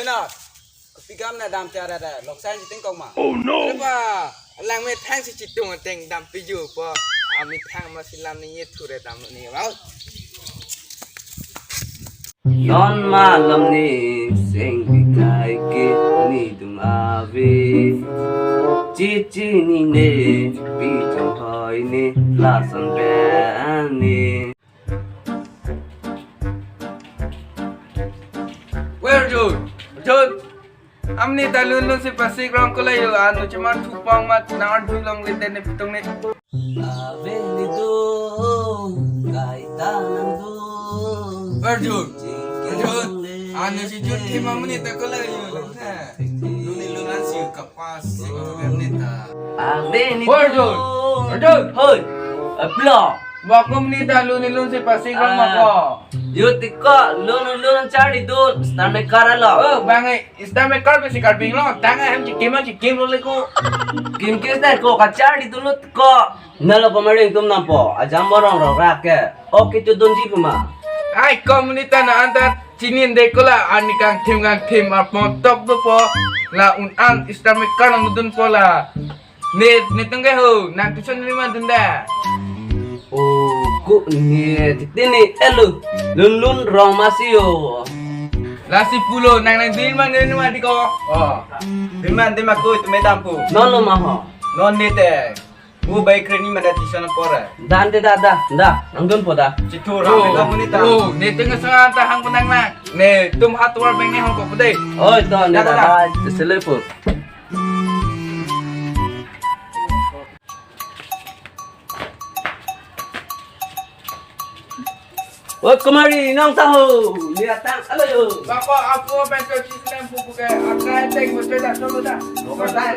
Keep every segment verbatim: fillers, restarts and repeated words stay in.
Kopi kam na dam chara da, loksan chiting kok ma. Oh no! Apa, langmethang si chitung ateng dam pijupo. Amethang ma si lam ni ye thure dam ni mau. Non malam ni seng bikai ke nidung ave. Chichi ni ne, pi chong thoi ni, lason pen ni. Where Arjun? Arjun! Amni ta lunlun si pasik rong kolayo, anu chemar thupang mat nang arju long lite ne pitung ne. Ave ni do, kaita nang do. Arjun! Arjun! Anu si jut kim amni ta kolayo lang ha. Luni lunan si kapas si kau ni ta. Ave ni do. Arjun! Arjun! Hoi! Aplo! Bakum ni ta luni lun si pasik rong mako. Yo tiko, lun lun chari dun, stomach kar alo. Oh, bang eh, stomach kar besi kar bing lo, tang eh, hem chikim, chikim lo leko. Kim kim stomach ko, kachari dun lo tiko. Nalo pamaring tum nampo, ajam borong rong rak ke. Oke, chudun ji puma. Ai, komunita na antar, chinin de kola, ani kangthim kangthim, apon tok do po. La un an, stomach kar nang dun po la. Ne, ne tungke ho, nang tuition lima dun da. Oh, ko ne, titi ne, elo. Lun lun rong masi yo. Lasi pulo, nang nang din man din ma di ko. Oh. Din man din ma ko itu medam ko. Non lo ma ho. Non ne te. Ko bai kreni ma da tuition pora. Dan te da da, da, nang dun po da. Chitur Oh, rame kamu ni ta. Oh, ne tungke sa ta hang penang na. Ne, tum hat war beng ne hong ko pede. Oh, to ne Da, da, da, da. Da, sesele po. O kumari, nang tahu, lihat tang, alo yo. Bako, apo penco chisnem pupu ke, akai tek betul dah, solo dah. Nomor dah.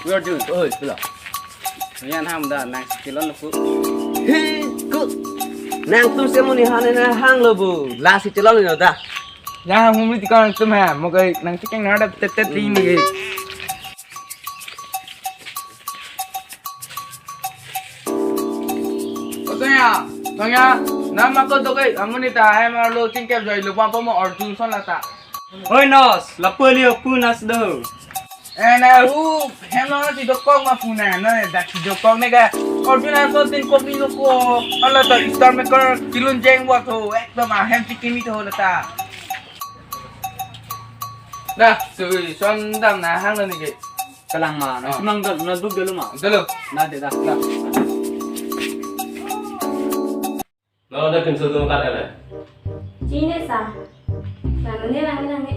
Where do? Oi, pula. Yan ham da nang si chelon lo ko. He, ko. Nangtum si amonit han na hang lo bu. Lasi chelon lo da. Ya ham humri tikang tum ha. Mo kai nang tikang na da tet tet ri ni. O Tonya, Tonya, nama ko dokai amonit ta hem arlo chingkep joi lo pampo mo Arjun son lata. Oi Nos, lapu liyo pu Nas do. Eh, na hu, hem lo si dokok ma pu na, na dak si dokok ne ka. Arjun an son tin kopi lo ko, ala ta star maker kilun jeng wa tho, ekdom ahem si kimi tho lata. Dah, sui son dam na hang lo ni ke. Kalang ma, na Oh. Simang dal, na duk dulu ma. Dulu. Na de dah, dah. Lo da kinso tum kar ele. Chini sa. Sa nani lang lang ni.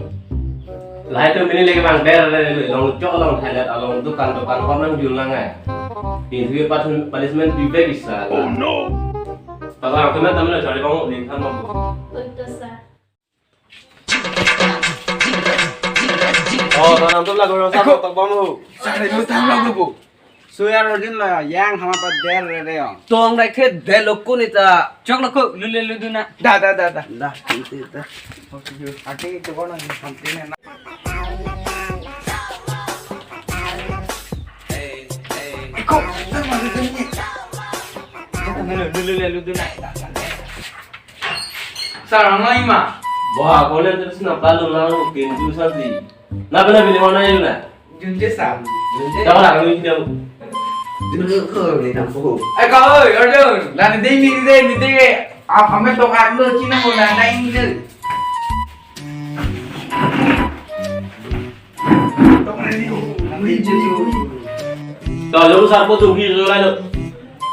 Lahai tum bini lagi bang ber ele, long chok long thailet along dukan dukan kornang jul lang ai. Pintu pat punishment pipe bisa. Oh no. Paglang tum tam na chari bang ling tham bang. Betul sa. Oh, tanam tum lagu rong sa Eko. Tok bom ho. Sa re lu tam lagu bu. Suya rodin la yang hama pa der re re ong. Tong rai khe de lo ko ni ta. Chok lo ko lu le lu du na. Da da da da. Da, ti ti da. Ati itu kono ni sampai na. Eko, sama lu ni. Lu lu le lu du na. Sir, ang lagi ma. Wah, kau lihat terus na palu lalu pintu sasi. Na pernah pilih mana ya na? Junte sa. Junte. Tahu lah kami dia. Dulu ko ni nampu. Eh kau, oi, Arjun, lah ni ding ni ding ni ding. Ah, kami tokak lu Cina ko na na ini. To, jong sarpo tum hi jolai lo.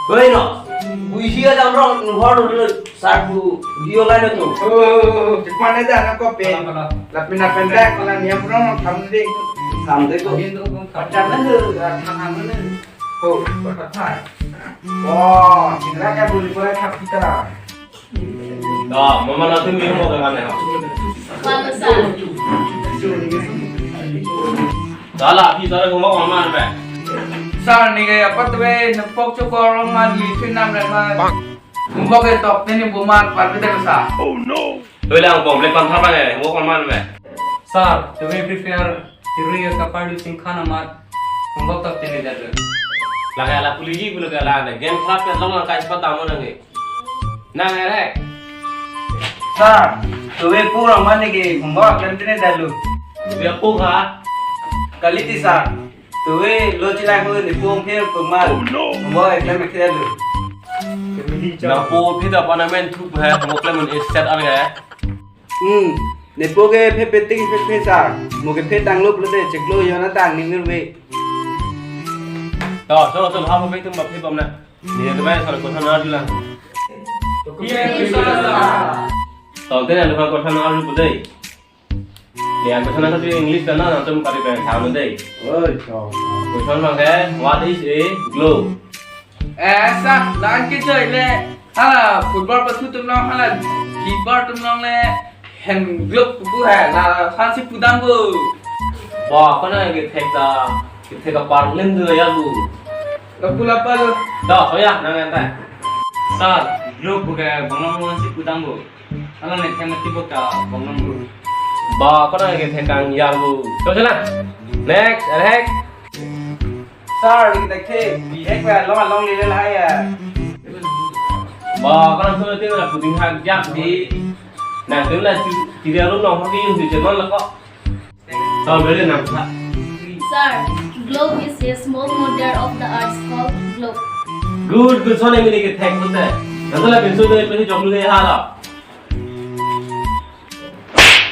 Hoi no. Bui hi ajam rong, nu hor nu sarpo hi jolai lo tum. Oh, cepat aja nak kopi. Lapin lapin dak, kalau niam rong, kamu deh. Kamu deh kok. Pacar lah tu, kamu mana? Oh, pacar. Oh, cina kan boleh boleh kap kita. To, mama nanti minum mau ke mana? Mana sa? Sala, pi sala gumok mama pe. Sir, ni ke apa tu eh, nepok cukur rumah di Vietnam re ma. Gumok ke top ni bumat par bete sa. Oh no. Tu lang komplek pan thapa ne, gumok mama pe. Sir, tu eh prepare tiri ka party sing khana mat. Gumok top ni jadu. Lake ala puliji pulo ke la ne. Game khelap ke long lang kai sepat tamo nang ke. Nang erek. Sir, tuwe purong mane ke homework dan tene dalu. Dia pu ha. Kaliti sir. Tuwe lo chilai ko ne pung phe pung mal. Homework dan tene dalu. Na pu phe da panamen thu he homework le mun is set an he. Hmm. Nepo ke phe peting phe phe sir. Mo ke phe tanglo pulote chiklo yona tang ning nirve. To, so so ha mo phe tum ba phe bom na. Ni ke ba sir ko sana arju lang. Yes, sir. To, te na ko sana arju pu dei. Ni ko sana ka English ka na, na tum pari pe tha mo dei. Oi, to. Ko sana ke, what is a globe? Eh, sir, lang ke choi le. Hala football pathu tum long, hala keeper tum long le, hand glove pu hai, la hansi pudam bo. Ba, ko na ke thek ta, ke thek ka parlin du ya bu. Lapu lapa lo. Da, ko ya, nang anta. Sir, glove bu ke bang long hansi pudam bo. Hala ne thek mati bo ka bang long bo. Ba, ko na ke thek kang ya bu. To sila. Next, erek. Sir, kita ke bihek ba long long ni le la ya. Ba, ko na so te na puting hak jak di. Na te na ti ti dia lo no ho ki yung di jenon la ko. So, beri nam sa. Sir, globe is a small model of the earth called globe. Good, good. So ne mini ke thek hote. Na to la pinsu de pe jok lu de ha la.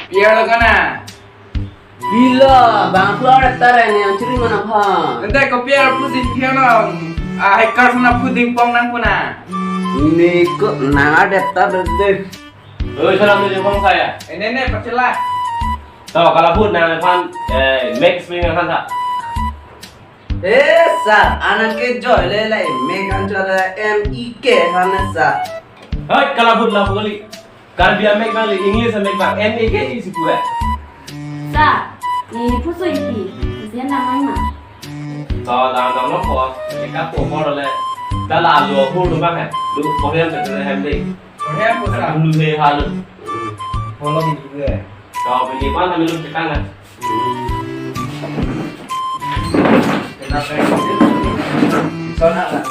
Pier lo kana. Bila, bang keluar tar ne yang curi mana pha. Ente ko pier pusing pier no. Ah, hacker sana puding pong nang puna. Ni ko nang ada tar de. Oi, salam tu jepong saya. Ene ne pacela. To, kalau pun nang phan, eh, max ming kan sa. Eh, sir, anak ke joy le lai, me kan joy le M E K hana sir. Hei, kalau pun lah pukuli. Karbi amek bang le, English amek bang, M A K isi pura. Sir, ni puso iti, usia namai ma. To, dam dam lo ko, ni ka ko ko le. Dala lo ko do bang hai. Lu ko hem te hem dei. Korea pusat. Dulu he hal. Holom juga. Kau beli mana minum sekarang? Kenapa? Sana lah.